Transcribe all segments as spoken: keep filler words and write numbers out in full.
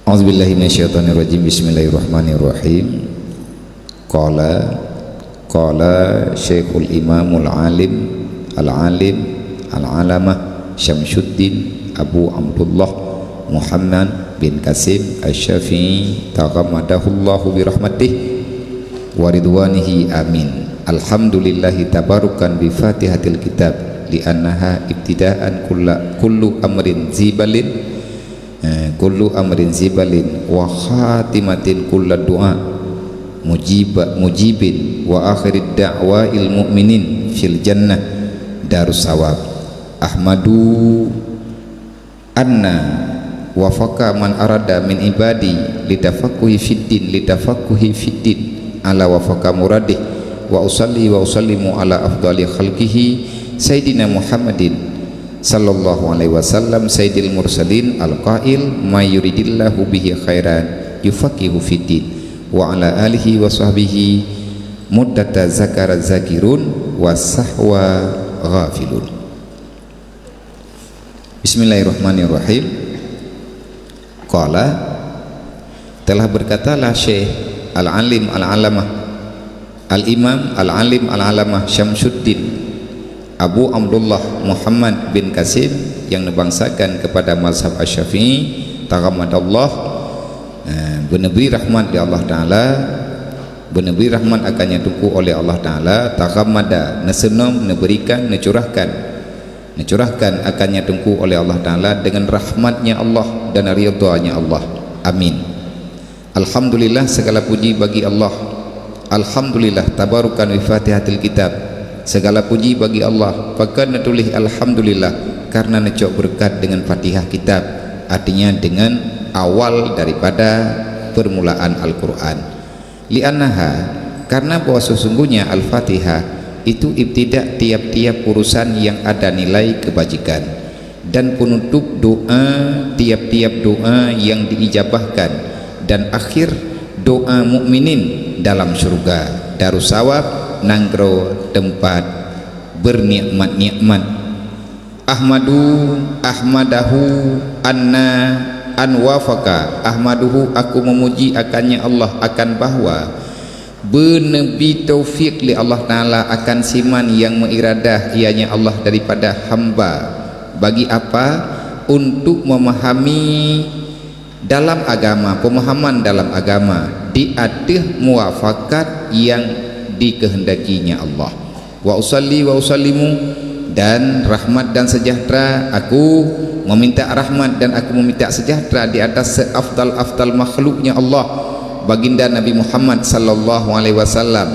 A'udzubillahi minasyaitonirrajim. Bismillahirrahmanirrahim. Qala, qala Syaikhul Imamul Alim, Al-Alim, Al-Alamah Syamsuddin Abu Abdullah Muhammad bin Qasim Asy-Syafi'i taghammadahullahu birahmatih wa ridwanihi, amin. Alhamdulillahi tabarukan bi Fatihatil Kitab, li'annaha ibtida'an kulla-, kullu amrin zibalin, eh, kullu amrin zibalin, wa khatimatin kulla du'a mujiba-, mujibin, wa akhirid da'wail mu'minin fil jannah darussawab. Ahmadu anna wafaqa man arada min ibadi litafaqquhi fiddin, litafaqquhi fiddin ala wafaqa muradih, wa usalli wa usallimu ala afdali khalqihi Sayyidina Muhammadin sallallahu alaihi wasallam, Sayyidil Mursalin, al-qail, "May yuridillahu bihi khairan yufaqihu fiddin," wa ala alihi wa sahbihi muddata zakara zakirun wa sahwa ghafilun. Bismillahirrahmanirrahim. Qala, telah berkatalah Syekh Al-Alim Al-Alamah, Al-Imam Al-Alim Al-Alamah Syamsuddin Abu Abdullah Muhammad bin Qasim yang neubangsakan kepada mazhab Asy-Syafi'i, taghammadallah, eh, beuneubri rahmat di Allah Taala, beuneubri rahmat akan nyang teungku oleh Allah Taala, taghammada, neuseunom, neuberikan, neucurahkan, neucurahkan akan nyang teungku oleh Allah Taala dengan rahmat-Nya Allah dan ridha-Nya Allah. Amin. Alhamdulillah, segala puji bagi Allah. Alhamdulillah, tabarukan bi Fatihatil Kitab. Segala puji bagi Allah. Pakon neutuléh alhamdulillah? Karena neucok beureukat dengan Fatihah Kitab, artinya dengan awal daripada permulaan Al-Quran. Li'annaha, karena bahwa sesungguhnya Al-Fatihah itu ibtidak tiap-tiap urusan yang ada nilai kebajikan, dan penutup doa tiap-tiap doa yang diijabahkan, dan akhir doa mukminin dalam syurga, darussawab, nanggroe tempat bernikmat-nikmat. Ahmadu, ahmadahu, anna, an wafaqa, ahmaduhu, aku memuji akannya Allah, akan bahwa beuneubri taufik lé Allah Taala akan siman nyang meuiradah, ianya Allah, daripada hamba. Bagi apa? Untuk memahami dalam agama, pemahaman dalam agama di ateueh muwafakat nyang dikehendakinya Allah. Wa usalli wa usallimu, dan rahmat dan sejahtera, aku meminta rahmat dan aku meminta sejahtera di atas seafdal-afdal makhluknya Allah, Baginda Nabi Muhammad sallallahu alaihi wasallam,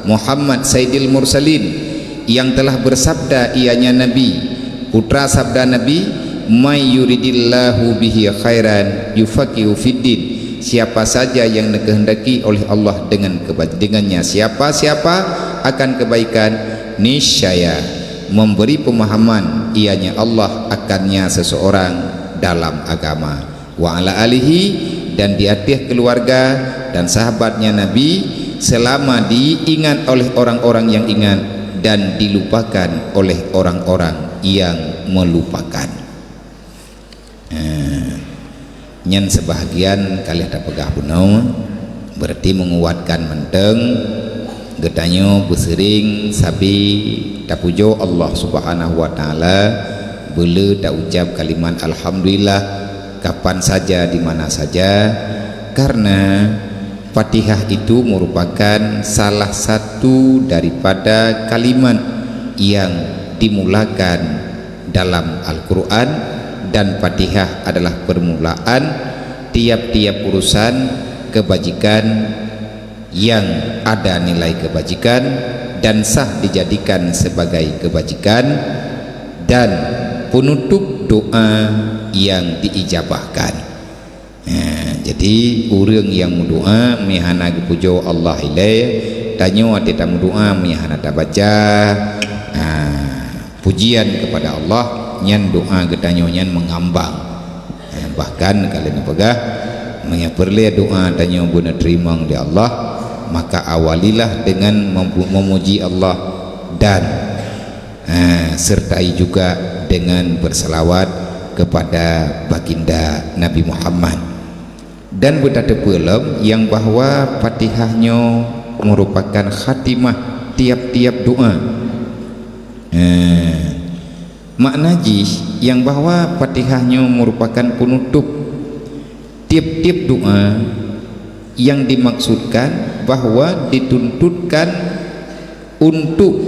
Muhammad Sayyidil Mursalin, yang telah bersabda, ianya Nabi, putra sabda Nabi, "May yuridillahu bihi khairan yufaqihu fiddin." Siapa saja yang dikehendaki oleh Allah dengan keba-, dengannya, siapa-siapa akan kebaikan, niscaya memberi pemahaman ianya Allah akannya seseorang dalam agama. Wa ala alihi, dan di ateueh keluarga dan sahabatnya Nabi, selama diingat oleh orang-orang yang ingat dan dilupakan oleh orang-orang yang melupakan. Eh, nyan sebahagian ka lheueh tapeugah bunoe, berarti menguatkan mantong geutanyoe beuseuring sabe tapujoe Allah Subhanahu wa Taala, beuleu taucab kalimat alhamdulillah kapan saja, di mana saja, karena Fatihah itu merupakan salah satu daripada kalimat yang dimulakan dalam Al-Quran, dan Fatihah adalah permulaan tiap-tiap urusan kebajikan yang ada nilai kebajikan dan sah dijadikan sebagai kebajikan, dan penutup doa yang diijabahkan. Ha, jadi, ureuëng nyang meudoa meuhana geupujoe Allah ilée, tanyoe até tameudoa meuhana tabaca, ha, pujian kepada Allah, nyan doa geutanyoe nyan meungambang. Ha, bahkan ka lheueh neupeugah, meunyoe peureulée doa tanyoe beuneuteurima lé Allah, maka awalilah dengan mem-, memuji Allah dan, ha, sertai juga dengan berselawat kepada Baginda Nabi Muhammad. Dan beutateupeue lom nyang bahwa Fatihah nyoe meurupakan khatimah tiap-tiap doa. Eh, makna jih nyang bahwa Fatihah nyoe meurupakan penutup tiap-tiap doa, nyang dimaksudkan bahwa dituntutkan untuk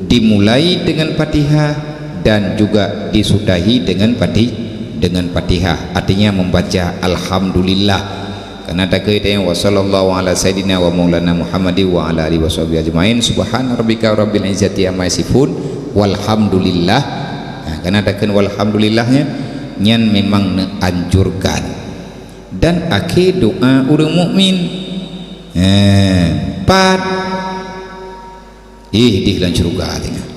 dimulai dengan Fatihah dan juga disudahi dengan Fati-, dengan Fatihah, artinya membaca Alhamdulillah. Karena takheun teuh, "Wa sallallahu ala sayyidina wa maulana Muhammadin wa ala alihi wa sahbihi ajmain. Subhana rabbika rabbil izzati amma yasifun. Walhamdulillah." Nah, karena takheun walhamdulillah nyan, nyan memang neuanjurkan. Dan akhé doa ureuëng mukmin. Eh, pat Ih, dih lam syeuruga teungoh.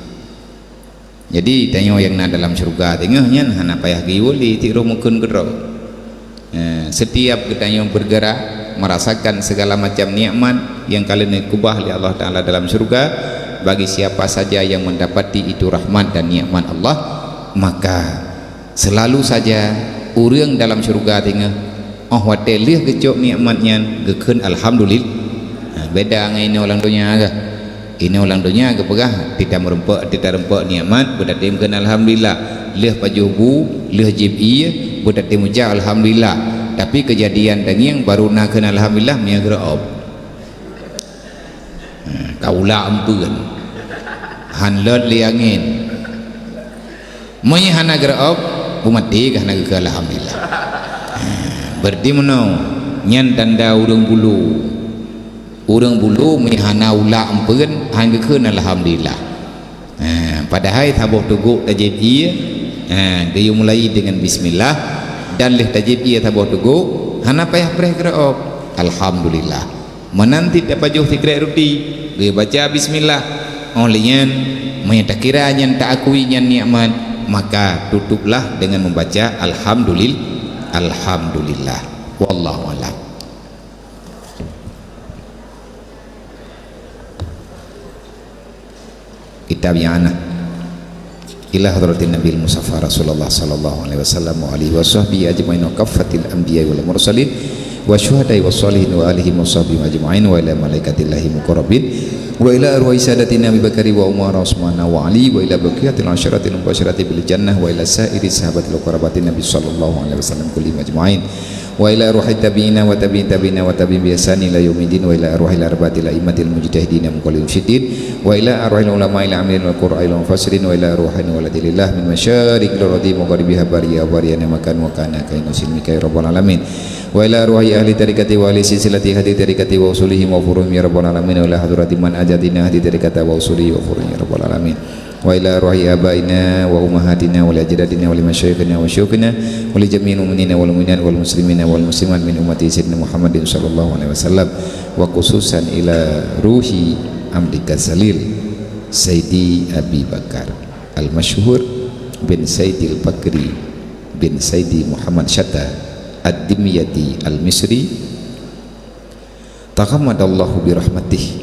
Jadi, tanyoe nyang na dalam syeuruga teungoh nyan hana payah geuyue lé tiep roh meukheun keudroe. Eh, setiap geutanyoe bergerak, merasakan segala macam nikmat yang ka lheueh neukeubah lé Allah Taala dalam syeuruga, bagi siapa saja yang mendapati itu rahmat dan nikmat Allah, maka selalu saja ureuëng dalam syeuruga teungoh, óh watée lheueh geucok nikmat nyan, geukheun alhamdulil-, ha, beda ngon inoe lam donya kah. Inoe lam donya geupeugah, teuta meureumpok, teuta reumpok nikmat, beutatem kheun alhamdulillah. Lheueh pajoh bu, lheueh jieb ié, beutatem ucap alhamdulillah. Tapi keujadian tangieng baru na kheun alhamdulillah meunyoe geureuob. Ha, ka ulak eumpeuen. Han lot lé angén. Meunyoe hana geureuob, beumaté kah hana geukheun alhamdulillah. Ha, berarti meunoe, nyan tanda ureuëng bulo. Ureuëng bulo meunyoe hana ulak eumpeuen, han geukheun alhamdulillah. Ha, padahai saboh teugok tajieb ié, ha, geuyue mulai dengan bismillah, dan lheueh tajieb ié saboh teugok, hana payah preh geureuob. Alhamdulillah. Meunan cit tapajoh sikrek ruti, geubaca bismillah. Óh lheueh nyan, meunyoe takira nyan taakui nyan nikmat, maka tutuplah dengan membaca alhamdulil-, alhamdulillah. Wallahu a'lam. Kitab nyang ana. Ila hadratin Nabil Mustafa Rasulullah sallallahu alaihi wasallam wa alihi wa sahbihi ajmain wa kaffatil anbiya wal mursalin wa syuhada'i wa salihin wa alihim wa sahbihim ajmain wa ila malaikatillahi muqarrabin wa ila arwahi sadatina Abi Bakari wa Umar wa Usmana wa Ali wa ila baqiyatil asyaratil mubasyarati bil jannah wa ila sairi sahabatil qarabatin Nabi sallallahu alaihi wasallam kullihim ajmain. Wa ila arwahit tabi'ina wa tabi'it tabi'ina wa tabi'ihim bi ihsanin ila yaumiddin wa ila arwahil arba'atil a'immatil mujtahidina muqallidin fiddin wa ila arwahil ulama'il amilin wal qurra'il mufassirin wa ila arwahil waladi lillah min masyariqil ardi magharibiha barriha wa barriha aina ma kanu wa kana kainu silmika ya rabbal alamin. Wa ila arwahi ahli tariqati wa ahli silsilati ahli tariqati wa usulihim wa furu'ihim ya rabbal alamin wa ila hadrati man ajadina ahli tariqata wa usulihi wa furu'ihim ya rabbal alamin. Wa ila arwahi abaina wa ummahatina wa li ajdadina wa li masyayikhina wa syuyukhina wa li jami'il mu'minina wal mu'minat wal muslimina wal muslimat min ummati Sayyidina Muhammadin sallallahu alaihi wasallam, wa khususan ila ruhi amlika salil Sayyidi Abi Bakar al-Masyhur bin Sayyidil Bakri bin Sayyidi Muhammad Syatta ad-Dimyati al-Misri. Taghammadallahu bi rahmatih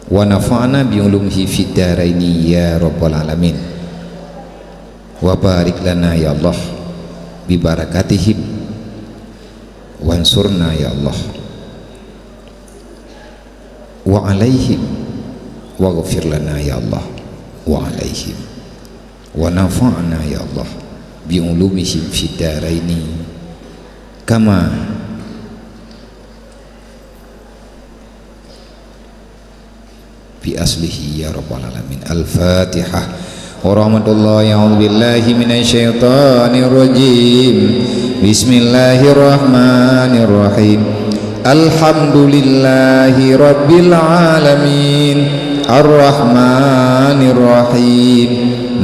wa nafa'ana bi ulumihi fid daraini ya rabbal alamin. Wa barik lana ya Allah bi barakatihim wansurna ya Allah wa alaihim waghfir lana ya Allah wa alaihim wa nafa'na ya Allah bi ulumihim fid daraini kama bi aslihi ya rabbal alamin. Al-Fatihah. Wa rahmatullahi, a'udzu billahi minasy syaithanir rajim. Bismillahirrahmanirrahim. Alhamdulillahi rabbil alamin. Arrahmanirrahim.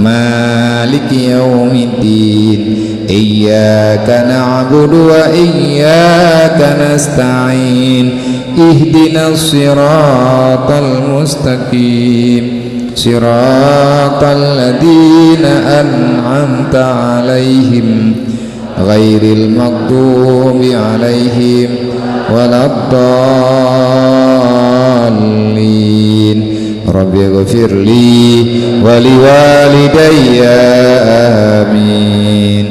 Maliki yaumiddin. Iyyaka na'budu wa iyyaka nasta'in. Ihdinas siratal mustaqim. Siratal ladzina an'amta 'alaihim ghairil maghdubi 'alaihim waladdallin. Rabbighfirli wa liwalidayya. Amin.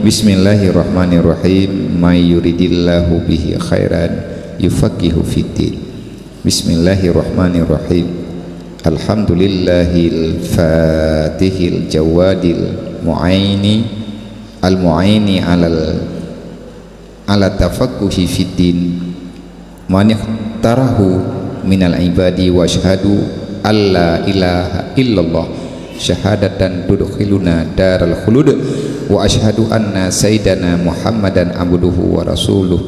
Bismillahirrahmanirrahim. May yuridillahu bihi khairan yufaqihu fiddin. Bismillahirrahmanirrahim. Alhamdulillahil fatihil jawadil mu'aini, al mu'aini alal, ala tafaqquhi fiddin. Man ikhtarahu minal ibadi, wa asyhadu alla ilaha illallah syahadatan tudkhiluna daral khulud, wa asyhadu anna sayyidana Muhammadan abduhu wa rasuluh,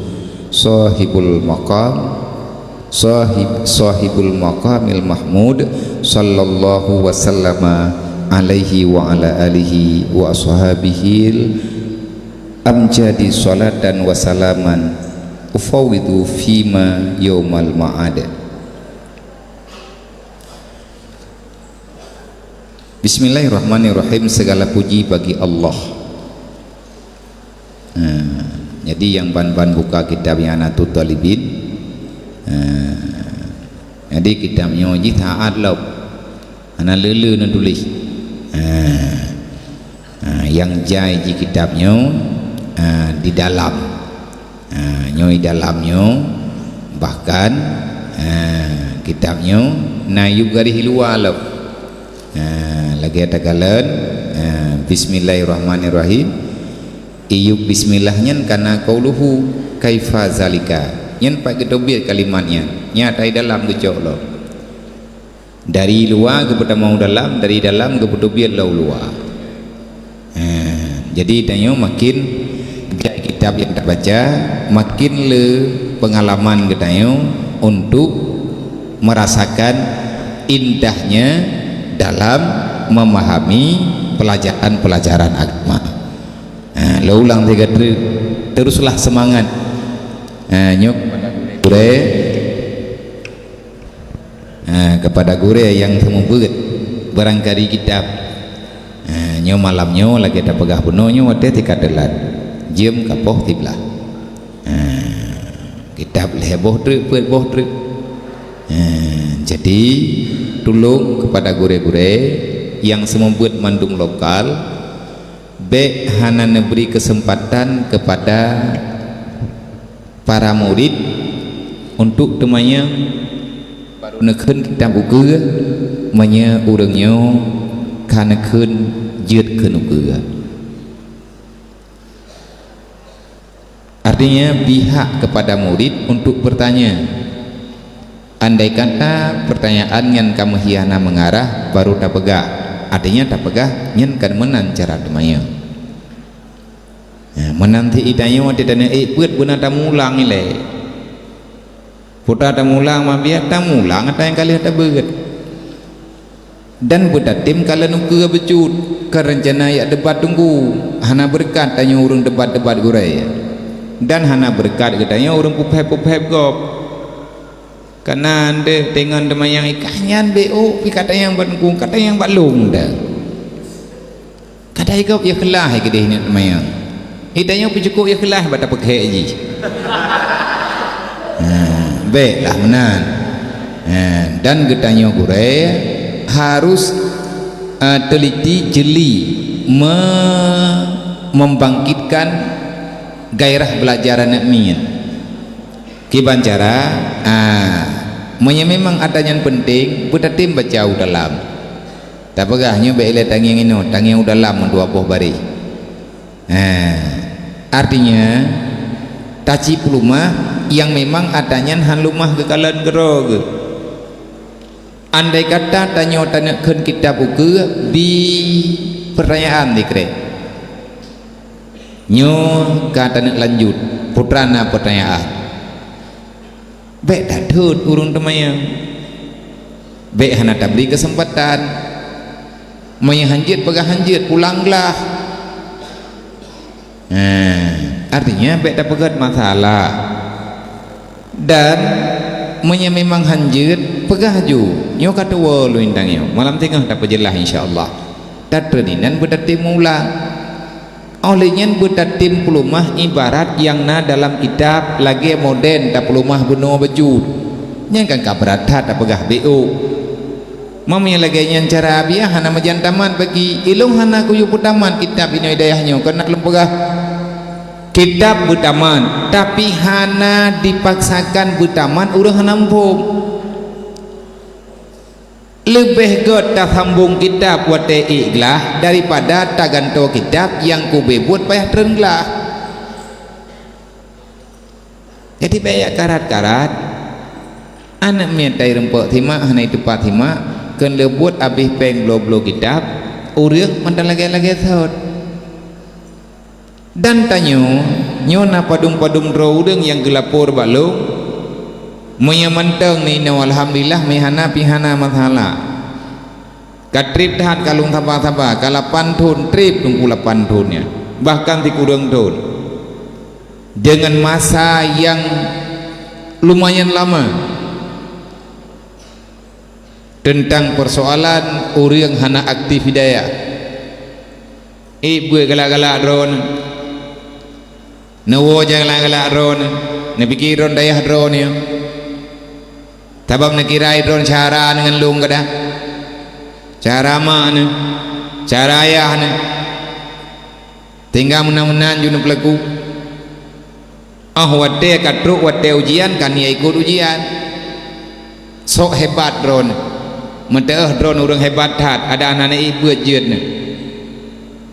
sahibul maqam, sahib, sahibul maqamil mahmud, sallallahu wa sallama alaihi wa ala alihi wa ashabihil amjadi, salatan wa salaman ufawwidhu fima yaumal ma'ad. Bismillahirrahmanirrahim. Segala puji bagi Allah. Ha, jadi nyang ban-ban buka kitab I'anatut Thalibin. Ha, jadi kitab nyoe jih that lom. Hana le-le neutuléh. Ha. Ha, nyang jai jih kitab nyoe, ha, di dalam. Ha, nyoe di dalam nyoe, bahkan, ha, kitab nyoe na yub garéh luwa lom. Ha, lagée takalon, ha, Bismillahirrahmanirrahim. Iyub bismillah nyan kana qauluhu, kaifa zalika. Nyan pat geuteubiet kalimat nyan. Nyan ata di dalam geucok lom. Dari luwa geupeutamong u dalam, dari dalam geupeuteubiet lom u luwa. Ha, jadi tanyoe makin jak kitab nyang tabaca, makin le peungalaman geutanyoe untuk merasakan indahnya dalam memahami pelajaran-pelajaran agama. Ha, lôn ulang sigoe teuk, teruslah semangat. Ha, nyoe gurée. Ha, kepada gurée nyang seumeubeuet barangkali kitab. Ha, nyoe malam nyoe lagée tapeugah bunoe nyoe watée tika teulat. Jeuem ka poh siblaih. Ha, kitab lhée boh treuk, peuet boh treuk. Ha, jadi tulông kepada gurée-gurée nyang seumeubeuet mandum lokal, bék hana neubri keuseumpatan kepada para murit untuk teumanyong barô neukheun kitab ukeue, meunyoe ureuëng nyoe ka neukheun jeuet kheun ukeue. Artinya, bri hak kepada murit untuk bertanya. Andai kata pertanyaan nyan ka meuhiana meungarah, baru tapeugah. Artinya tapeugah nyan kan meunan cara teumanyong. Ya, meunan cit tanyoe watée taneuk ék peuet beuna tamulang ilée. Putra tamulang mabiet, tamulang ata nyang ka lheueh tabeuet. Dan beutatem kalon ukeue beucut, ka reuncana jak debat teungku, hana beureukat tanyoe ureuëng debat-debat gurée. Dan hana beureukat geutanyoe ureuëng puphép-puphép gob. Kana deuh teungon teumanyong ikah nyan bék ôk pi ka tanyong bak teungku, ka tanyong bak lôn dah. Kadai gob ikhlaih keudeh neuk teumanyong. Geutanyoe peucukôp ikhlaih bak tapeukhée jih. Ha, bék lah meunan. Ha, dan geutanyoe gurée harus, eh, teliti jeli me-, membangkitkan gairah belajar aneuk miet. Kiban cara, ah, meunyoe memang ata nyan penting, beutatem baca u dalam. Tapeugah nyoe bék ilée tangieng inoe, tangieng u dalam dua boh baréh. Ha, artinya, taci peulumah nyang memang ata nyan han lumah geukalon keudroe geuh. Andai kata tanyoe taneuk kheun kitab ukeue, bi peurtanyaan dikrék. Nyoe ka taneuk lanjut, putra na peurtanyaan. Bék tathot ureuëng teumanyong. Bék hana tabri keuseumpatan. Meunyoe hanjeuet peugah hanjeuet, pulang glah. Nah, artinya bék tapeugét masalah. Dan meunyoe memang hanjeuet, peugah ju, nyoe ka tuwoe lôn tanyoe. Malam teungoh tapeujeulaih insya Allah. Tatreueh inan beutatem ulang. Óh lheueh nyan beutatem peulumah ibarat nyang na dalam kitab lagée modern tapeuleumah bunoe bacut. Nyan kan ka brat that tapeugah B O. Meunyoe lagée nyan cara Abiya hana meujan tamat bagi ilong hana kuyue peutamat kitab inoe dayah nyoe keunan lôn peugah Kitab beutamat, tapi hana dipaksakan beutamat ureuëng hana muphom. Leubeh gét tasambong kitab watée ék glah daripada tagantoe kitab nyang kubée buet payah treun glah. Jadi bék karat-karat. Aneuëk miet tai rumpok simak hana iteupat simak, kheun leubuet abéh péng bloe-bloe kitab, ureuëng mantong lagée-lagée sot. Dan tanyoe, nyoe na padum-padum droe ureuëng nyang geulapor bak lôn, meunyoe mantong ninoe alhamdulillah, meuhana pih hana masalah. Ka treb that ka lôn saba-saba, ka lapan thon treb teungku lapan thon nyan, bahkan sikureueng thon. Deungon masa nyang lumayan lama. Teuntang peusoalan ureuëng hana aktif hidayah. Ék beuet galak-galak droeneuh. Neuwoe galak-galak droeneuh. Neupike droen dayah droeneuh. Sabab neukira droen syara ngon lôn geudah. Syara mak neuh. Syara ayah neuh. Tinggai meunan-meunan ju neupeulaku. Óh watée ka trok watée ujian, ka niyak ikot ujian. Sok hebat droeneuh. Meuteuôh droen ureuëng hebat that, adak hana ék beuet jeuet neuh.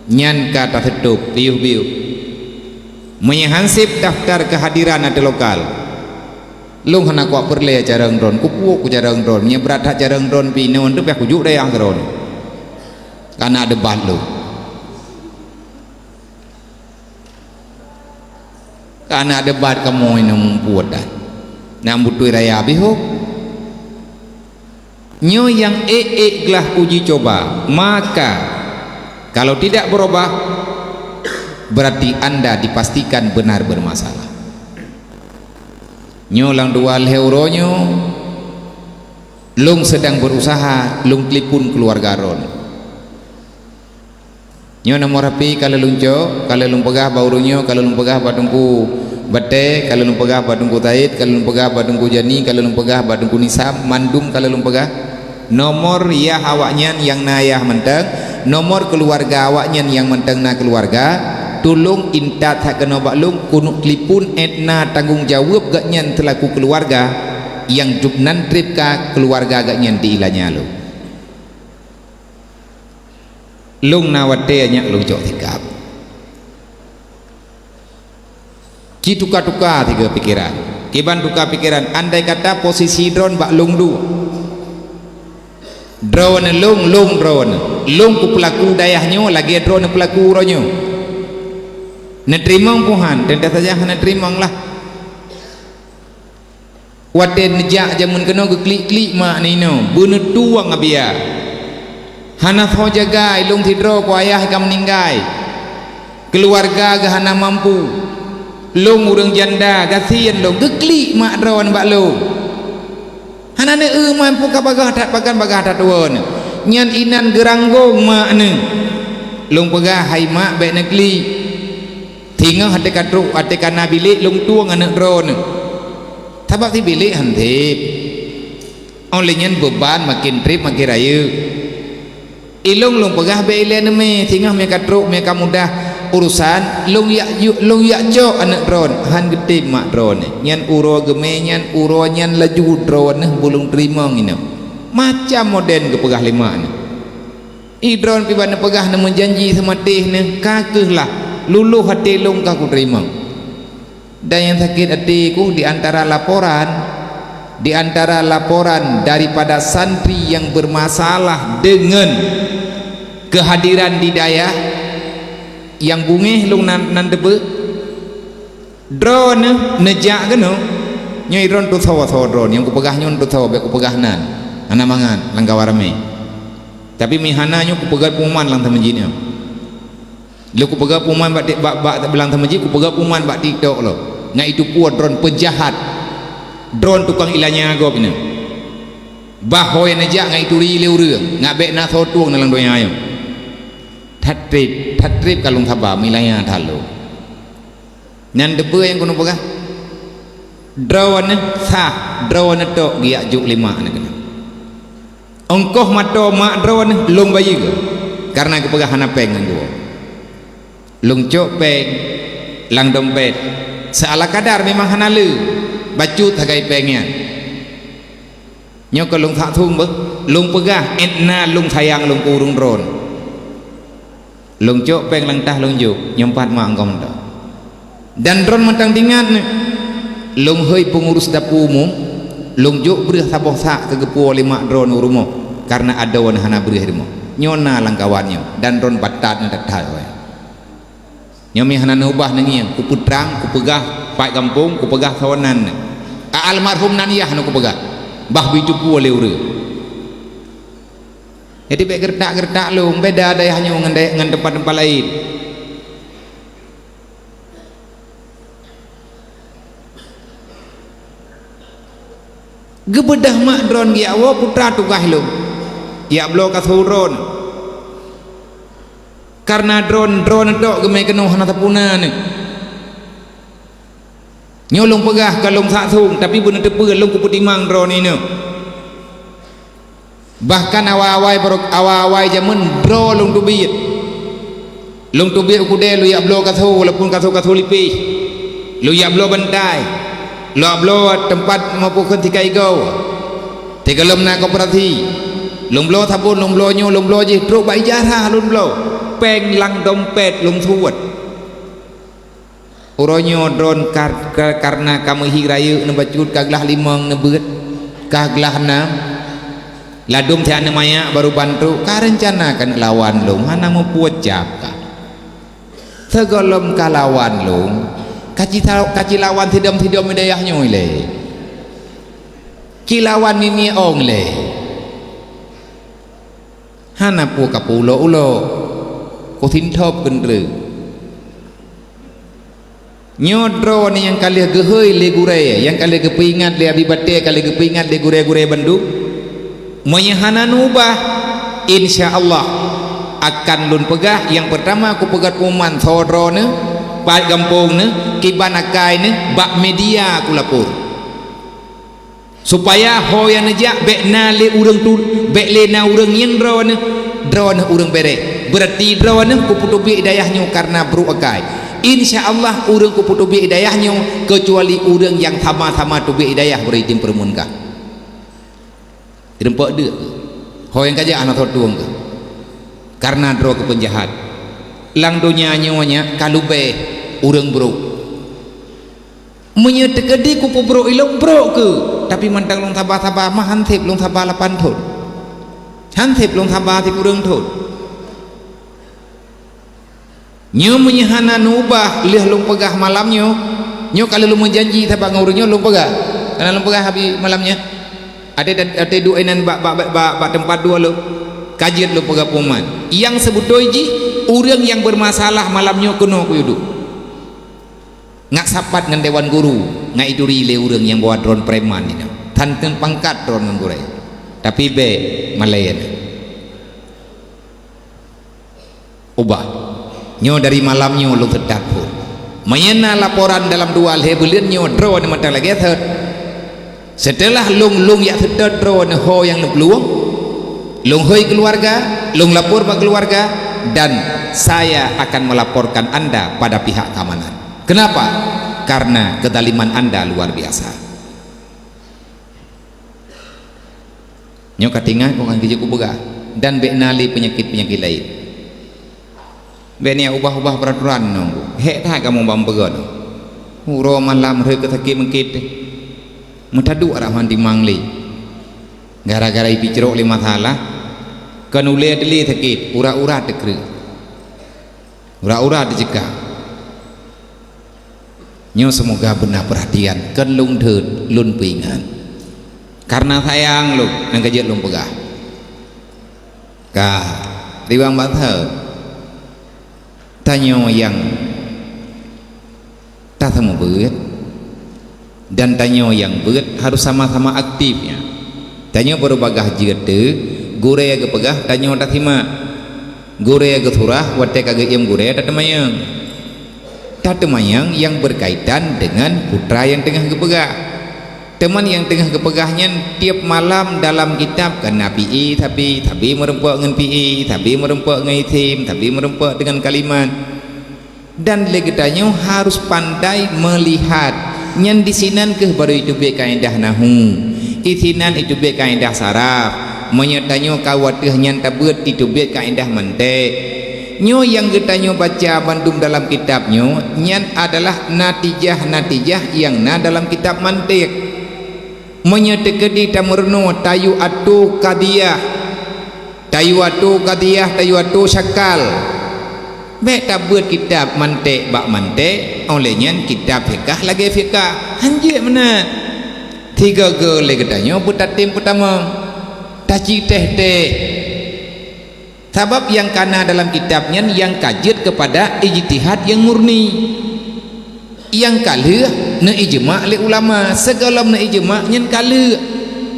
Nyan ka taseutôb, piôh-piôh. Meunyoe hanseb daftar keuhadiran ateueh lokal. Lôn hana kuat peureulée carông droen, kupuek ku carông droen. Meunyoe brat that carông droen pih nyoe, teuh pih kujok dayah droen. Ka na debat lôn. Ka na debat kamoe nyang muphom that. Nyang beutôi raya bihôk. Nyoe nyang ék-ék glah uji coba, maka kalau tidak berubah, berarti anda dipastikan benar bermasalah. Nyoe lam dua lhée uroe nyoe, lôn sedang berusaha lôn telepon keuluwarga droen. Nyoe nomor H P ka lheueh lôn cok, ka lheueh lôn peugah bak ureuëng nyoe, ka lheueh lôn peugah bak Teungku Batée, ka lheueh lôn peugah bak Teungku Said, ka lheueh lôn peugah bak Teungku Jani, ka lheueh lôn peugah bak Teungku Nisam, mandum ka lheueh lôn peugah. Nomor yah awaknyan nyang na yah mantong, nomor keuluwarga awaknyan nyang mantong na keuluwarga, tulông intat that keunoe bak lôn, keuneuk telepon, ék na tanggong jaweueb gobnyan seulaku keuluwarga nyang jubnan treb ka keuluwarga gobnyan di Ilanya lôn. Lôn na watée nyak lôn cok sikab. Ci tuka-tuka sigoe pikeran. Kiban tuka pikeran, andai kata posisi droen bak lôn duek. Droeneuh lôn, lôn droeneuh. Lôn kupeulaku dayah nyoe lagée droeneuh peulaku uroe nyoe. Neuteurimong puhan, teuntée saja hana teurimong lah. Watée neujak jamén keunoe geuklik-klik mak ninoe, beuneutueng abia. Hana soe jaga, ilông sidroe ku ayah ka meuninggai. Keuluwarga geuh hana mampu. Lông ureuëng janda, gasien lông, geuklik mak droeneuh bak lông. Hana neueu mampu ka bagaih that pagan bagaih that tuwoe nyoe. Nyan inan geuranggong mak neuh. Lông peugah, "Hai mak, bék neuklik." Singoh até ka trok, até ka na bilék lông tueng aneuëk droeneuh. Sabab si bilék han sép. Óh lheueh nyan beuban maken treb maken rayeuk. Ilông lông peugah bék ilée neumé, singoh mé ka trok, mé ka mudah urosan, lông yak, lông yak cok aneuëk droeneuh, han geutem mak droeneuh. Nyan uroe geumé nyan, uroe nyan laju droeneuh bulông teurimong inong. Macam modén geupeugah lé mak neuh. Idroen piban neupeugah neumeujanji seumatéh neuh, ka keuh lah, lulôh até lông ka kuteurimong. Dan nyang sakét até ku di antara laporan, di antara laporan daripada santri nyang beumasalah deungon keuhadiran di dayah nyang bungéh lông nan, nan teubeuet. Droeneuh neujak keunoe, nyoe droen tusoe-soe droen, nyang kupeugah nyoe tusoe, bék kupeugah nan, hana mangat lam kawan ramé. Tapi meuhana nyoe kupeugah peuman lam seumeujid nyoe. Lé kupeugah peuman bak, bak, bak lam seumeujid, kupeugah peuman bak TikTok lo. Ngat itu pue droen peujahat. Droen tukang ilanya gob inong. Bah ho nyang neujak ngat ituri lé ureuëng, ngat bék na soe tueng lam donya nyoe. That treb, that treb ka lông saba, meulanya that lông. Nyan deube nyang keuneuk peugah. Droeneuh sah, droeneuh tok geujak jok lé mak neuh keunoe. Ongkoh mata mak droeneuh lông bayeue, kareuna geupeugah hana péng ngon geuwoe. Lông cok péng, Lam dompet. Seuala kadar memang hana le. Bacut sagai péng nyan. Nyoe keu lôn sak thôn beuh. Lôn peugah, étna lôn sayang lôn keu ureuëng droen. Lôn cok péng lam tah lôn jok, nyoe pat mak gom dah. Dan droen mantong tingat nyoe. Lôn hôi peungurus dapu umum, lôn jok breueh saboh sak keu geupuwoe lé mak droen u rumoh, kareuna adoe hana breueh rumoh. Nyoe na lam kawan nyoe, dan droen batat nyoe that-that. Nyoe meuhana neubah neungieng, kupeutrang, kupeugah pat gampông, kupeugah sawanan. Almarhum nan yah nyoe kupeugah, bah beutupeue lé ureuëng. Jadi bék geuretak-geuretak lôn, beda dayah nyoe ngon dayah, ngon teumpat-teumpat laén. Geubeudah mak droen geujak woe putra tugaih lôn. Jak bloe kasô droen. Kareuna droen, droen tok geumé keunoe hana tapuna nyoe. Nyoe lôn peugah ka lôn sak thôn, tapi beuneuteupeu lôn kupeutimang droen nyoe. Bahkan awai-awai barô, awai-awai jameun droe lôn teubiet. Lôn teubiet u keudè lôn jak bloe kasô, walaupun kasô-kasô lipéh. Lôn jak bloe bantai. Lôn jak bloe teumpat meupeukeun sikai goe. Teugohlom na koperasi. Lôn bloe sabon, lôn bloe nyoe, lôn bloe jih, trok bak ijazah lôn bloe. Péng lam dompet lôn suet. Uroe nyoe droen kar-, ka-, kareuna ka meuhi rayeuk neubacut ka glah limong neubeuet, ka glah nam. Ladôm siat neumayak barô ban trok, ka reuncana keuneuk lawan lôn, hana meupuôt cap ka. Sigohlom ka lawan lôn, ka ci-, ka cilawan sidom-sidom dayah nyoe lé. Cilawan mimi ong lé. Hana peue ka peuulo-ulo, kusintop keundreu. Nyoe droeneuh nyang ka lheueh geuhôi lé gurée, nyang ka lheueh geupeuingat lé Abi Batée, ka lheueh geupeuingat lé gurée-gurée bandum. Meunyoe hana neubah, insya Allah akan lôn peugah, nyang peurtama kupeugah pengumuman soe droeneuh, pat gampông neuh, kiban akai neuh, bak media kulapor. Supaya ho nyang neujak bék na lé ureuëng tu, bék lé na ureuëng ngieng droeneuh, droeneuh ureuëng béréh. Beurati droeneuh kupeuteubiet dayah nyoe kareuna brok akai. Insya Allah ureuëng kupeuteubiet dayah nyoe keucuali ureuëng nyang sama-sama teubiet dayah beurati peureumeun kah. Reumpok deuk. Ho nyang ka jak hana soe tueng kah. Kareuna droe keu peunjahat. Lam donya nyoe nyak ka leubeh ureuëng brok. Meunyoe teukeudi kupeubrok ilong, brok keuh, tapi mantong lôn saba-saba, mah han seb lôn saba lapan thon. Han seb lôn saba sikureueng thon. Nyoe meunyoe hana neubah lheueh lôn peugah malam nyoe, nyoe ka lheueh lôn meujanji saban ngon ureuëng nyoe lôn peugah. Kana lôn peugah abi malam nyoe. Até, até duek inan bak, bak, bak, bak, bak teumpat dua lôn. Ka jeuet lôn peugah pengumuman. Nyang seubeutôi jih, ureuëng nyang beurmasalah malam nyoe keunoe kuyue duek. Ngat sapat ngon dewan guru, ngat ituri lé ureuëng nyang bawa droen preman inong. Tan teupangkat droen ngon gurée. Tapi bék malée na. Ubah. Nyoe dari malam nyoe lôn seutôt phon. Meunyoe na laporan dalam dua lhée buleuen nyoe droen mantong lagée seuet. Seuteulah lôn, lôn jak seutôt droeneuh ho nyang neuplueng, lôn hôi keuluwarga, lôn lapor bak keuluwarga, dan saya akan melaporkan anda pada pihak keamanan. Kenapa? Karena kezaliman anda luar biasa. Nyoe ka teuingat kok ngon keujeuet kupeugah, dan bék na lé peunyakét-peunyakét laén. Bék neujak ubah-ubah peuraturan nyoe. Hék that kamoe bak meupeugah nyoe. Uroe malam rhot keu sakét meukeue teuh. Meutaduek rhah ban timang lé. Gara-gara jipicrok lé masalah, kon ulée teulé sakét, urat-urat teukreueh. Urat-urat teuceukah. Nyoe seumoga beuna peurhatian, kon lôn deuet, lôn peuingat. Kareuna sayang lôn, nyang ka jeuet lôn peugah. Ka, riwang bak thon. Tanyoe nyang taseumeubeuet dan tanyoe nyang beuet harôh sama-sama aktif nyan. Tanyoe baroe bagaih jeuet teuh, gurée geupeugah tanyoe tasimak. Gurée geusurah watée ka geuiem gurée tateumanyong. Tateumanyong nyang beurkaitan deungon putra nyang teungoh geupeugah. Teuma nyang teungoh geupeugah nyan tieb malam dalam kitab ka na pié sabe, sabe meurumpok ngon pié, sabe meurumpok ngon isim, sabe meurumpok deungon kalimat. Dan lé geutanyoe harus pandai meulihat. Nyan disinan kheueh baru iteubiet kaedah nahu, isinan iteubiet kaedah saraf. Meunyoe tanyoe ka wateueh nyan tabeuet iteubiet kaedah mantek. Nyoe nyang geutanyoe baca bandum dalam kitab nyoe, nyan adalah natijah-natijah nyang na dalam kitab mantek. Meunyoe teukeudi tameurunoe tayue atô kadiyah, tayue atô kadiyah, tayue atô syakal, bék tabeuet kitab mantek bak mantek, óh lheueh nyan kitab fikah lagée fikah. Hanjeuet meunan. Sigoe-goe lé geutanyoe beutatem peutamong, taci teh-teh. Sabab nyang kana dalam kitab nyan nyang ka jeuet keupada ijtihad nyang murni. Nyang ka lheueh neuijma lé ulama, sigohlom neuijma nyan ka lheueh.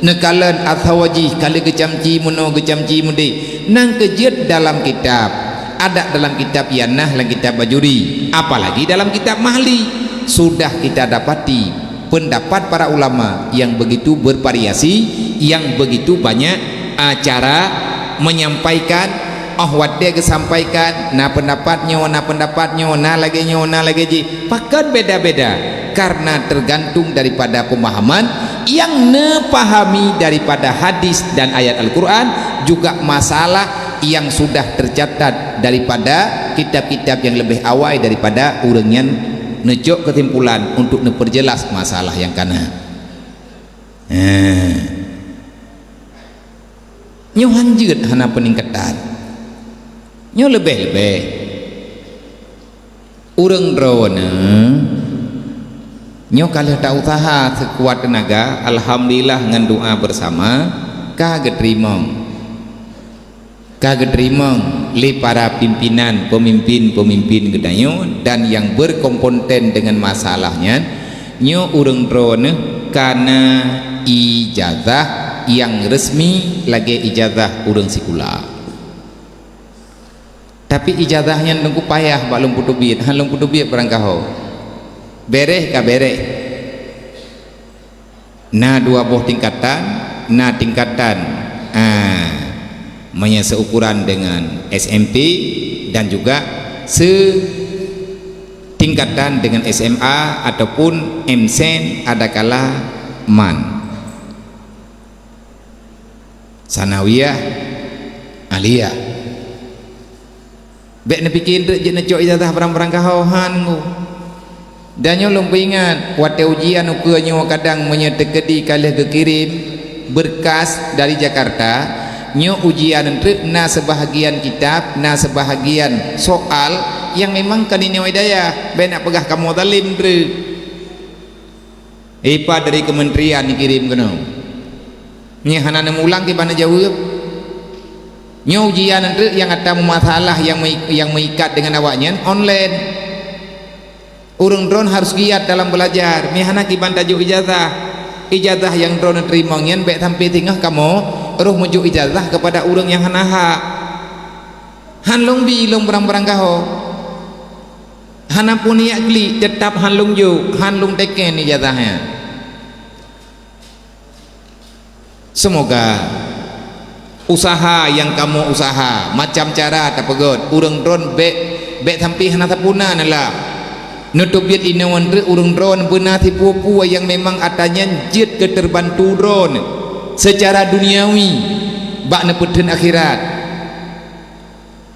Neukalon atawa jih ka lheueh geucamci meunoe geucamci meudeh, nyang ka jeuet dalam kitab. Adak dalam kitab nyang na lam kitab Bajuri, apalagi dalam kitab Mahli, sudah kita dapati pendapat para ulama yang begitu bervariasi, yang begitu banyak, a, cara menyampaikan. Óh watée geusampaikan, na pendapat nyoe, na pendapat nyoe, na lagée nyoe, na lagée jih, pakon beda-beda, karena tergantung daripada pemahaman yang neupahami daripada hadis dan ayat Al-Quran, juga masalah yang sudah tercatat daripada kitab-kitab yang lebih awai daripada ureuëng nyan neucok kesimpulan untuk neuperjelas masalah nyang kana. Heh. Nyoe hanjeuet hana peuningkatan. Nyoe leubeh-leubeh. Ureuëng droeneueh nyoe ka lheueh ta-useuha seukuat teunaga, alhamdulillah ngon doa beusama ka geuteurimong. Ka geuteurimong lé para pimpinan, peumimpin-peumimpin geutanyoe dan nyang berkompeten deungon masalah nyan, nyoe ureuëng droeneueh kana ijazah nyang resmi lagée ijazah ureuëng sikula. Tapi ijazah nyan teungku payah bak lôn peuteubiet, han lôn peuteubiet barangkaho. Béréh ka béréh. Na dua boh tingkatan, na tingkatan, ah, meunyoe seukuran dengan S M P dan juga setingkatan dengan S M A ataupun M Sen adakala MAN. Sanawiyah, aliyah. Bék neupike treuk jeuet neucok ijazah barang-barang kaho, han ngu. Dan nyoe lôn peuingat, watée ujian ukeue nyoe kadang meunyoe teukeudi ka lheueh geukirém beurkas dari Jakarta, nyoe ujian treuk na seubahagian kitab, na seubahagian soal nyang memang ka ninoe hidayah, bék nak peugah kamoe zalim treuk. Ipat dari kementerian dikirém keunoe. Nyan hana neumulang kiban neujaweueb. Nyoe ujian treuk nyang atra meumasalah nyang mei-, nyang meuikat deungon awaknyan online. Ureuëng droen harus giat dalam beulajar. Nyan hana kiban tajok ijazah. Ijazah nyang droen teurimong nyan bék sampai singoh kamoe roh meujok ijazah keupada ureuëng nyang hana hak. Han lôn bi lôn barang-barang kaho. Hana peuniat klik, teutab han lôn jok, han lôn teken ijazah nyan. Seumoga usaha nyang kamoe usaha, macam cara tapeugét, ureuëng droen bék, bék sampai hana sapeue na neulah. Neuteubiet inoe treuk ureuëng droen beuna sipeue-peue nyang memang atra nyan jeuet keu teubantu droen seucara duniawi bak neupeutheun akhirat.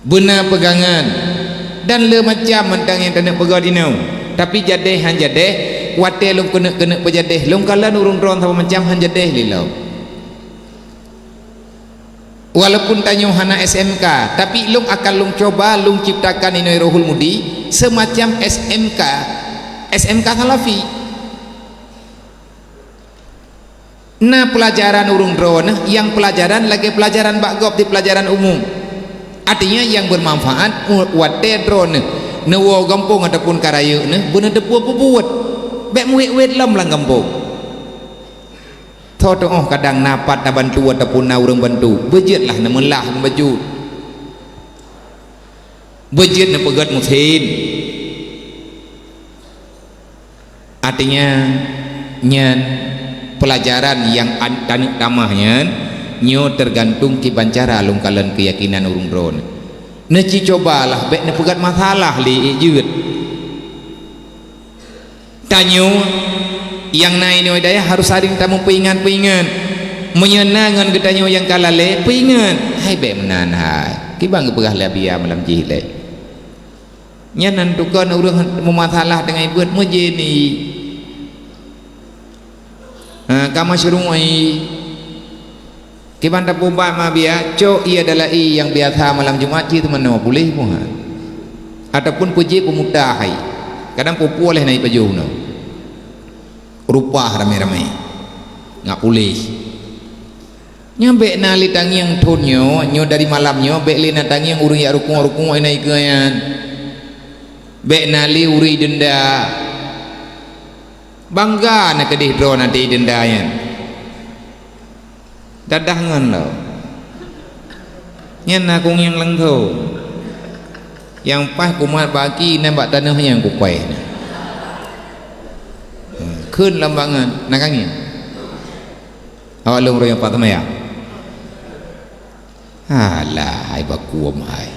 Beuna peugangan dan le macam mantong nyang taneuk peugah dinoe. Tapi jadeh han jadeh, watée lôn keuneuk-keuneuk peujadeh, lôn kalon ureuëng droen saboh macam han jadeh lé lom. Walaupun tanyoe hana S M K, tapi lôn akan lôn cuba lôn ciptakan inoe Rohul Mudi seumacam S M K, S M K Salafi. Na peulajaran ureuëng droeneueh nyang peulajaran lagée peulajaran bak gob di peulajaran umum. Artinya nyang beumanfaat u-, watée droeneueh neuwoe gampông ataupun ka rayeuk neueh beuneuteupeu peubuet. Bék meuwét-wét lom lam gampông. Tho teuôh kadang na pat tabantu ataupun na ureuëng bantu, beujeuet lah neumeulah meubacut. Beujeuet neupeugét musém. Artinya, nyan peulajaran nyang an-, taneuk tamah nyan, nyoe teugantung kiban cara lôn kalon keuyakinan ureuëng droen. Neuci cobalah, bék neupeugét masalah lé ék jeuet. Tanyoe nyang na inoe dayah harôh saléng tameupeuingat-peuingat. Meunyoe na ngon geutanyoe nyang ka lalé, peuingat. Hai bék meunan hai. Kiban geupeugah lé Abuya malam jih lé. Nyan nan tukon ureuëng meumasalah deungon buet meujeni. Ha, ka masyru'i. Kiban tapeubat ma biya, cok ié adalah ié nyang biasa malam Jumat cit teuma na puléh pun ha. Ataupun peujeuet peumutah hai. Kadang peue-peue lé na ipajoh na. Rupah ramé-ramé. Ngat puléh. Nyoe bék na lé tangieng thon nyoe, nyoe dari malam nyoe bék lé na tangieng ureuëng jak rukuk-rukuk na ikeue nyan. Bék na lé ureuëng denda. Bangga na keudeh droe na di denda nyan. Dadah ngon lo. Nyan na kueng nyang lengkho. Nyang paih kumat baki na bak tanoh nyang kupai na. Kheun lam bangan, na kangin. Awak lôn royong pat teumaya. Alah, hai bakuom hai.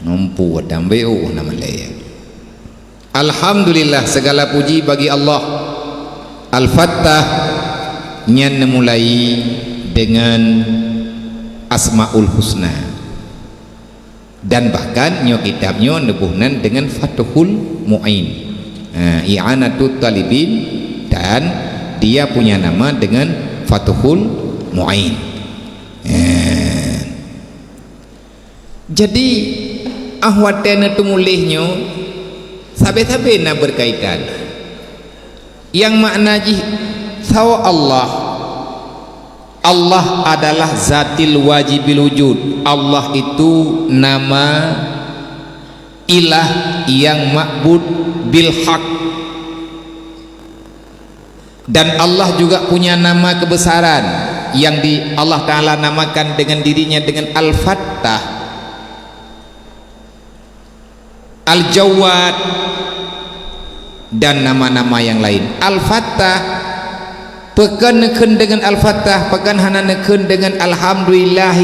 Ngempu tambah oh nama lé. Alhamdulillah, segala puji bagi Allah. Al-Fattah nyan neumulai dengan Asmaul Husna. Dan bahkan nyoe kitab nyoe neuboh nan dengan Fathul Mu'in. Ha, I'anatut Talibin, dan dia punya nama dengan Fathul Mu'in. Ha. Jadi, ah watée neuteumuléh nyoe, sabe-sabe na beukaitan. Nyang makna jih, sawa Allah. Allah adalah zatil wajibil wujud. Allah itu nama ilah yang ma'bud bil haq. Dan Allah juga punya nama kebesaran yang di, Allah Ta'ala namakan dengan dirinya dengan Al-Fattah, Al-Jawwad, dan nama-nama yang lain. Al-Fattah, pakon neukheun dengan Al-Fattah, pakon hana neukheun dengan Alhamdulillah,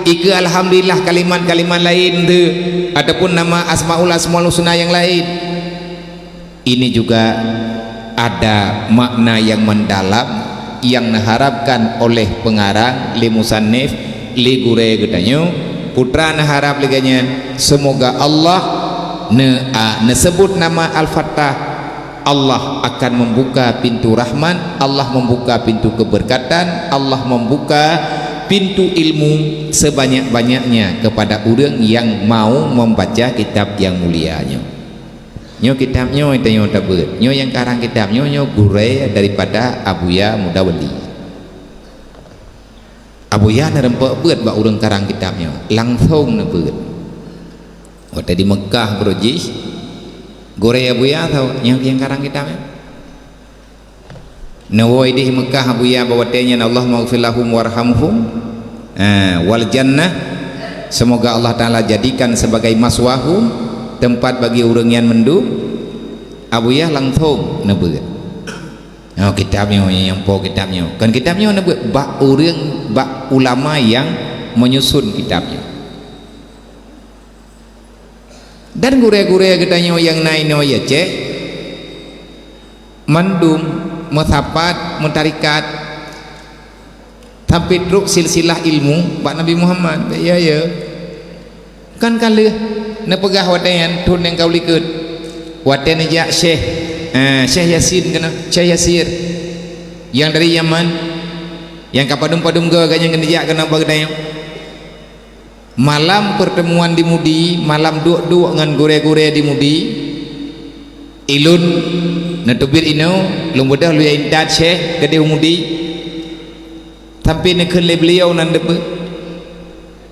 ikeue Alhamdulillah kalimat-kalimat lain tu, ataupun nama Asmaul Asmaul Husna yang lain. Ini juga ada makna yang mendalam yang neuharapkan oleh pengarang, lé musannif, lé gurée geutanyoe. Putra neuharap lé geuhnyan, semoga Allah ne-, a, neusebut nama Al-Fattah, Allah akan membuka pintu rahmat, Allah membuka pintu keberkatan, Allah membuka pintu ilmu sebanyak-banyaknya kepada ureuëng yang mau membaca kitab yang mulia nyoe. Nyoe kitab nyoe tanyoe tabeuet. Nyoe nyang karang kitab nyoe, nyoe gurée daripada Abuya Muda Wali. Abuya neureumpok beuet bak ureuëng karang kitab nyoe, langsong neubeuet. Watée di Meukah beurujih, gurée Abuya tho nyang, nyang karang kitab nyoe. Neuwoe ideh Meukah Abuya bak watée nyan, Allahumma ighfir lahum warhamhum, eh, wal jannah. Semoga Allah Ta'ala jadikan sebagai maswahum, tempat bagi ureuëng nyan meundum. Abuya langsong neubeuet. Oh, kitab nyoe nyang po kitab nyoe. Kan kitab nyoe neubeuet bak ureuëng, bak ulama yang menyusun kitab nyoe. Dan gurée-gurée geutanyoe nyang na inoe Aceh, mandum meusapat, meutarikat, sampai trok silsilah ilmu bak Nabi Muhammad. Ya, ya. Kan ka lheueh neupeugah watée nyan thon nyang ka u likot. Watée neujak Syekh, eh, Syekh Yasin keunoe, Syekh Yasir. Nyang dari Yaman, nyang ka padum-padum goe geuhnyan keuneuk jak keunoe bak geutanyoe. Malam pertemuan di Mudi, malam duek-duek ngon gurée-gurée di Mudi, ilôn neuteubiet inoe, lôn beudôh lôn jak intat Syekh keudeh u Mudi. Sampai neukheun lé beliau nan deube,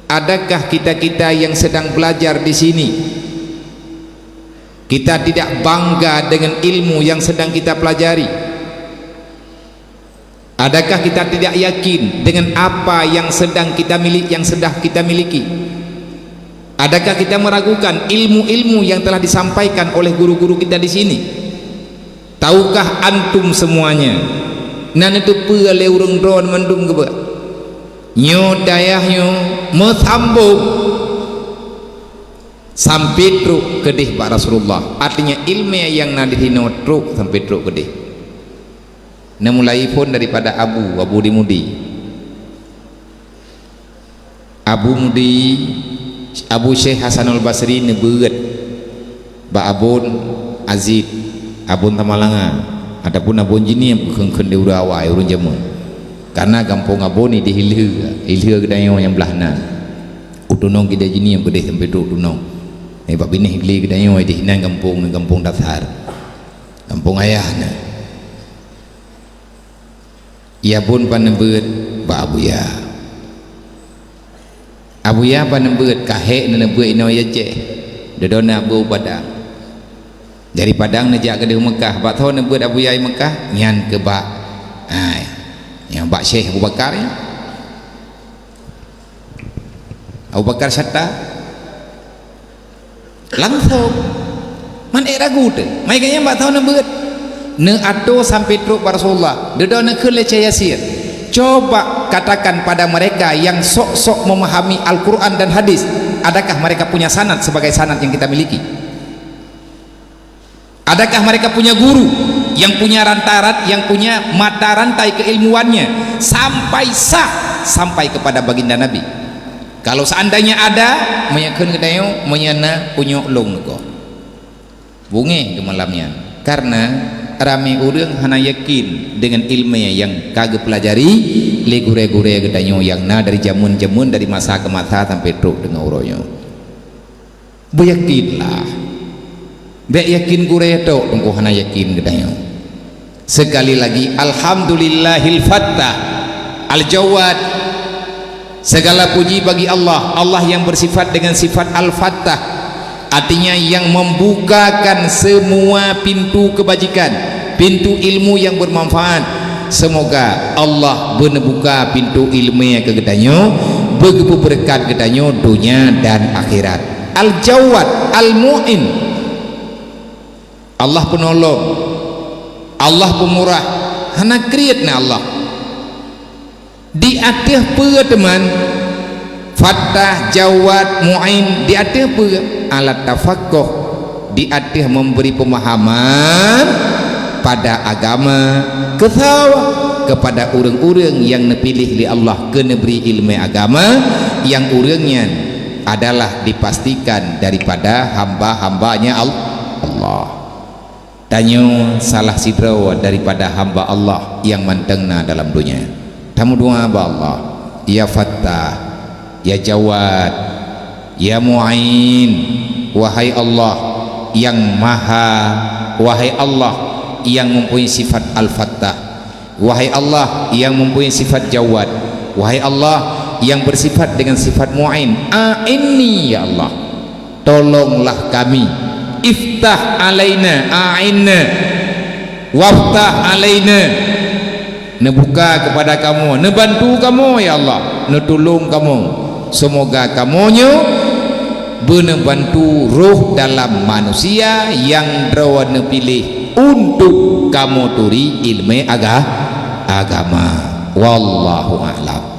adakah kita-kita yang sedang belajar di sini, kita tidak bangga dengan ilmu yang sedang kita pelajari? Adakah kita tidak yakin dengan apa yang sedang kita milik, yang sedang kita miliki? Adakah kita meragukan ilmu-ilmu yang telah disampaikan oleh guru-guru kita di sini? Tahukah antum semuanya? Na neuteupeue lé ureuëng droe mandum geuba. Nyoe dayah nyoe meusambong Sampai trok keudeh bak Rasulullah. Artinya, ilmu nyang na di sinoe trok sampai trok keudeh. Neumulai phon daripada Abu, Abu di Mudi. Abu Mudi, Abu Syekh Hasanul Basri neubeuet bak Abon Aziz, Abon Tamalanga, ataupun Abon Jinie, kheun-kheun di ureuëng awai, ureuëng jameun. Karena gampông Abon ni di Ilheu, Ilheu geutanyoe nyang blah nan. U tunong geude Jinie beudeh sampai trok tunong. Eh, bak binéh geutanyoe di hinan gampông, gampông dasar. Gampông ayah na. Ia Abon paneubeuet bak Abuya. Abuya paneubeuet kahek neubeuet inoe Aceh. Dudoe na Abu Padang. Dari Padang neujak keudeh Mekah. Bak tho neubeuet Abuya i Mekah, nyan keu bak, ai, nyang bak Syekh Abu Bakar nyan. Abu Bakar Syatta. Langsung. Man ék ragu teuh. Mai geuh nyan bak tho neubeuet. Neuato sampai trok bak Rasulullah. Dudoe neukheun lé Syekh Yasir. Coba katakan pada mereka yang sok-sok memahami Al-Quran dan hadis, adakah mereka punya sanad sebagai sanad yang kita miliki? Adakah mereka punya guru yang punya rantarat, yang punya mata rantai keilmuannya sampai sah sampai kepada baginda Nabi? Kalau seandainya ada, meunyoe kheun geutanyoe, meunyoe na, punyok lôn neuko. Bungéh keu malam nyan. Karena ramé ureuëng hana yakin dengan ilmu nyang ka geupeulajari lé gurée-gurée geutanyoe nyang na dari jameun-jameun, dari masa ke masa sampai trok deungon uroe nyoe. Beuyakinlah. Bék yakin gurée tok, teungku hana yakin geutanyoe. Sekali lagi, Alhamdulillahil Fattah, Al-Jawad. Segala puji bagi Allah, Allah yang bersifat dengan sifat Al-Fattah, artinya yang membukakan semua pintu kebajikan, pintu ilmu yang bermanfaat. Semoga Allah beuneubuka pintu ilmu keu geutanyoe, beugeupeubeureukat geutanyoe donya dan akhirat. Al-Jawad, Al-Mu'in. Allah peunolong, Allah peumurah, hana kriet na Allah. Di ateueh peue teuma? Fattah, Jawad, Mu'in, di ateueh peue? Alat tafaqquh, di ateueh memberi pemahaman pada agama, keu sawa, kepada ureuëng-ureuëng nyang neupiléh lé Allah keu neubri iéleumé agama, nyang ureuëng nyan adalah dipastikan daripada hamba-hambanya Al-, Allah. Tanyoe salah sidroe daripada hamba Allah nyang mantong na dalam donya. Tameudoá bak Allah, "Ya Fattah, ya Jawad, ya Mu'in, wahai Allah nyang Maha, wahai Allah nyang mempunyai sifat Al-Fattah, wahai Allah nyang mempunyai sifat Jawad, wahai Allah nyang bersifat dengan sifat Mu'in, a'inni, ya Allah." Tolonglah kami. Iftah alaina, a'inna. Waftah alaina. Neubuka kepada kamoe, neubantu kamoe, ya Allah, neutulông kamoe. Semoga kamoe nyoe beuneubantu roh dalam manusia nyang droe neupiléh untuk kamoe turi iéleumé aga-, agama. Wallahu a'lam.